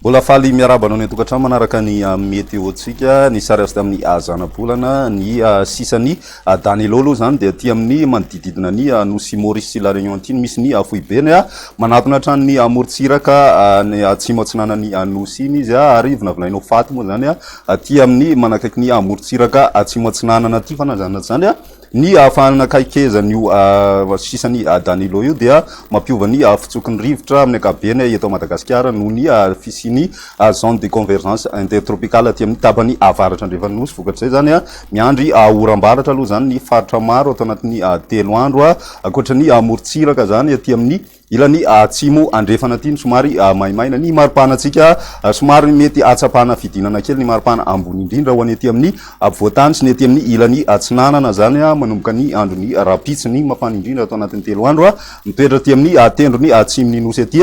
Mbola faly miarahaba anao any an-tokantrano manaraka ny météo-ntsika. Ny sary azo tamin'ny zanabolana, ny sisan'ny Danilo aloha izany dia aty amin'ny manodidididina ny nosy Maurice sy La Réunion aty no misy ny foibeny. Manatona hatrany ny morontsiraka ny atsimo atsinanan'ny nosy iny izy ary vinavinaina ho faty moa izany aty amin'ny manakaiky ny morontsiraka atsimo atsinanana aty. Fa na izany na tsy izany Ny fanakaikezan'io sisan'i Danilo io dia mampiova ny fitsoky ny rivotra amin'ny ankapobeny eto Madagasikara noho ny fisian'ny zone de convergence intertropicale aty amin'ny tapany avaratra andrefan'ny Nosy. Vokatr'izay izany, miandry oram-baratra aloha izany ny faritra maro ato anatin'ny 3 andro, ankoatra ny morontsiraka izany aty amin'ny Ilany atsimo andrefana aty no somary maimaina ny maripanantsika, somary mety ahatsapana fidinana kely ny maripana ambony indrindra ho an'ny aty amin'ny afovoantany sy ny aty amin'ny ilany atsinanana izany manomboka ny andron'ny rahampitso. Ny mafana indrindra ato anatin'ny 3 andro mitoetra aty amin'ny tendrony atsimon'ny nosy aty.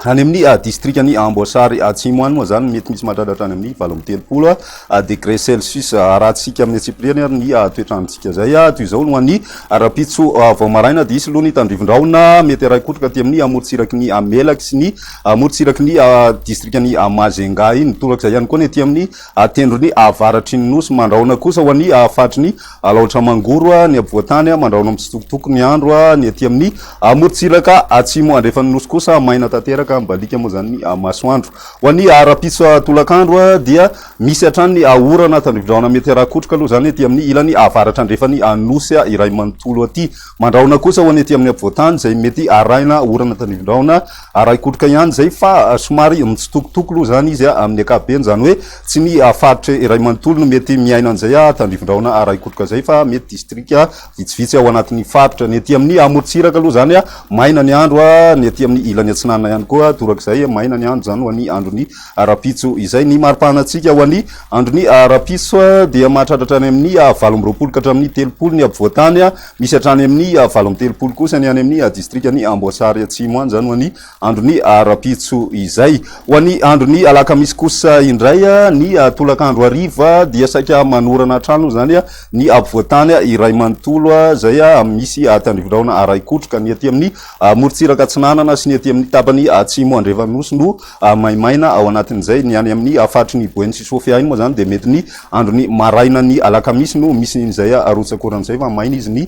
Any amin'ny distrikan'i Amboasary Atsimo any moa izany mety misy mahatratra hatrany amin'ny 38 degré celsius. Arahantsika amin'ny antsipiriany ary ny toetr'androntsika izay. Toy izao no an'ny rahampitso vao maraina dia hisy loha ny tandrivin-drahona mety harahi-kotroka aty amin'ny morontsiraky ny Melaky sy ny morontsiraky ny distrikan'i Majunga iny. Torak'izay ihany koa ny aty amin'ny tendrony avaratry ny Nosy. Mandrahona kosa ho an'ny faritry ny Alaotra Mangoro, ny afovoan-tany, mandrahona mitsitokotoko ny andro, ny aty amin'ny morontsiraka atsimo andrefan'ny Nosy kosa maina tanteraka, mibaliaka moa izany ny masoandro. Ho an'ny rahampitso tolakandro dia misy hatrany ny orana tandrivindrahona mety harakotroka aloha izany aty amin'ny ilany avaratra andrefan'ny Nosy iray manontolo aty. Mandrahona kosa ho an'ny aty amin'ny afovoan-tany izay mety arahina orana tandrivindrahona arahi-kotroka ihany izay fa somary mitsitokotoko aloha izany izy amin'ny ankapobeny, izany hoe tsy ny faritra iray manontolo no mety miaina an'izay tandrivindrahona arahi-kotroka izay fa mety distrika vitsivitsy ao anatin'ny faritra. Ny aty amin'ny amorontsiraka aloha izany maina ny andro, ny aty amin'ny ilany atsinanana ihany koa torak'izay maina ny andro izany ho an'ny andron'ny rahampitso izay. Ny mari-pahanantsika ho an'ny andron'ny rahampitso dia mahatratra hatrany amin'ny 28 ka hatramin'ny 30 ny ampovoan-tany, misy hatrany amin'ny 38 kosa ny any amin'ny distrikan'i Amboasary Atsimo any izany ho an'ny andron'ny rahampitso izay. Ho an'ny andron'ny alakamisy kosa indray, ny tolakandro hariva dia saika manorana hatrany izany ny ampovoan-tany iray manontolo izay misy tandrivindrahona arahi-kotroka. Ny aty amin'ny morontsiraka atsinanana sy ny aty amin'ny tapany atsimo andrefan'ny Nosy no maimaina ao anatin'izay. Ny any amin'ny faritry ny Boeny sy Sofia iny moa izany dia mety ny andron'ny marainan'ny alakamisy no misy an'izay rotsak'orana izay fa maina izy ny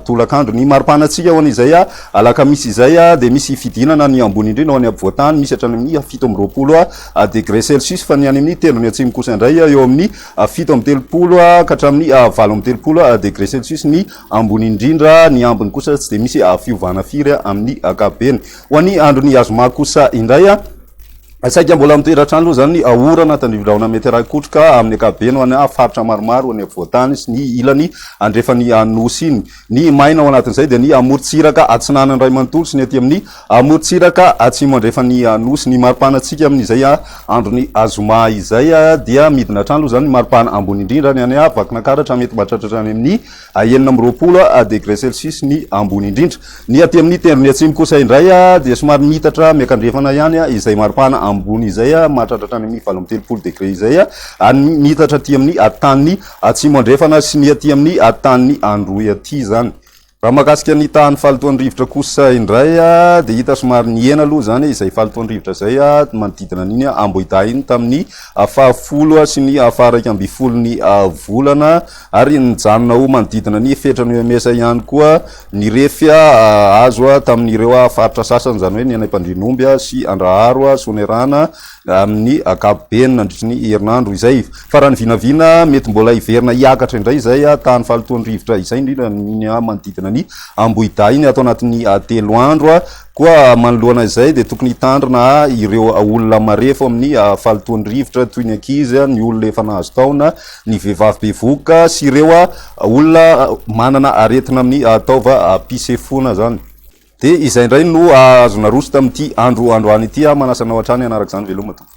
tolakandro. Ny mari-panantsika ho an'izay alakamisy izay dia misy fidinana ny ambony indrindra ho any ampovoan-tany, misy hatrany amin'ny 27 degré celsius fa ny any amin'ny tendrony atsimo kosa indray eo amin'ny 37 ka hatramin'ny 38 degré celsius ny ambony indrindra, ny ambiny kosa tsy dia misy fiovana firy amin'ny ankapobeny. Ho an'ny andron'ny zoma kosa indray, saika mbola mitoetra hatrany aloha izany ny orana tandrivindrahona mety harahi-kotroka amin'ny ankapobeny ho any faritra maromaro any afovoan-tany sy ny ilany andrefan'ny Nosy iny. Ny maina ao anatin'izay dia ny amorontsiraka atsinanana iray manontolo sy ny aty amin'ny amorontsiraka atsimo andrefan'ny Nosy. Ny mari-panantsika amin'izay andron'ny zoma izay dia midina hatrany aloha izany ny mari-pana ambony indrindra ny any Vakinankaratra mety mahatratra hatrany amin'ny 26 degré celsius ny ambony indrindra. Ny aty amin'ny tendrony atsimo kosa indray dia somary miitatra miakandrefana ihany izay maripana ambony izay, mahatratra hatrany amin'ny 38 degré izay, ary miitatra aty amin'ny tany atsimo andrefana sy ny aty amin'ny tany androy aty izany. Raha mahakasika ny tahan'ny fahalotoan'ny rivotra kosa indray dia hita somary nihena aloha izany izay fahalotoan'ny rivotra izay manodidina an'iny Ambohidahy iny tamin'ny fahafolo sy ny faha-11 ny volana ary nijanona ho manodidina ny fetran'ny OMS ihany koa ny refy azo tamin'ireo faritra sasany, izany hoe ny any Ampandrianomby sy Andraharo, Soanierana amin'ny ankapobeny nandritry ny herinandro izay. Fa raha ny vinavina, mety mbola hiverina hiakatra indray izay tahan'ny fahalotoan'ny rivotra izay, indrindra ny manodidina ny Ambohidahy iny ato anatin'ny 3 andro. Koa manoloana izay dia tokony hitandrina ireo olona marefo amin'ny fahalotoan'ny rivotra toy ny ankizy, ny olona efa nahazo taona, ny vehivavy bevohoka sy ireo olona manana aretina amin'ny taovam-pisefoana izany. Dia izay indray no azo naroso tamin'ity andro androany ity. Manasa anao hatrany hanaraka izany. Veloma tompoko.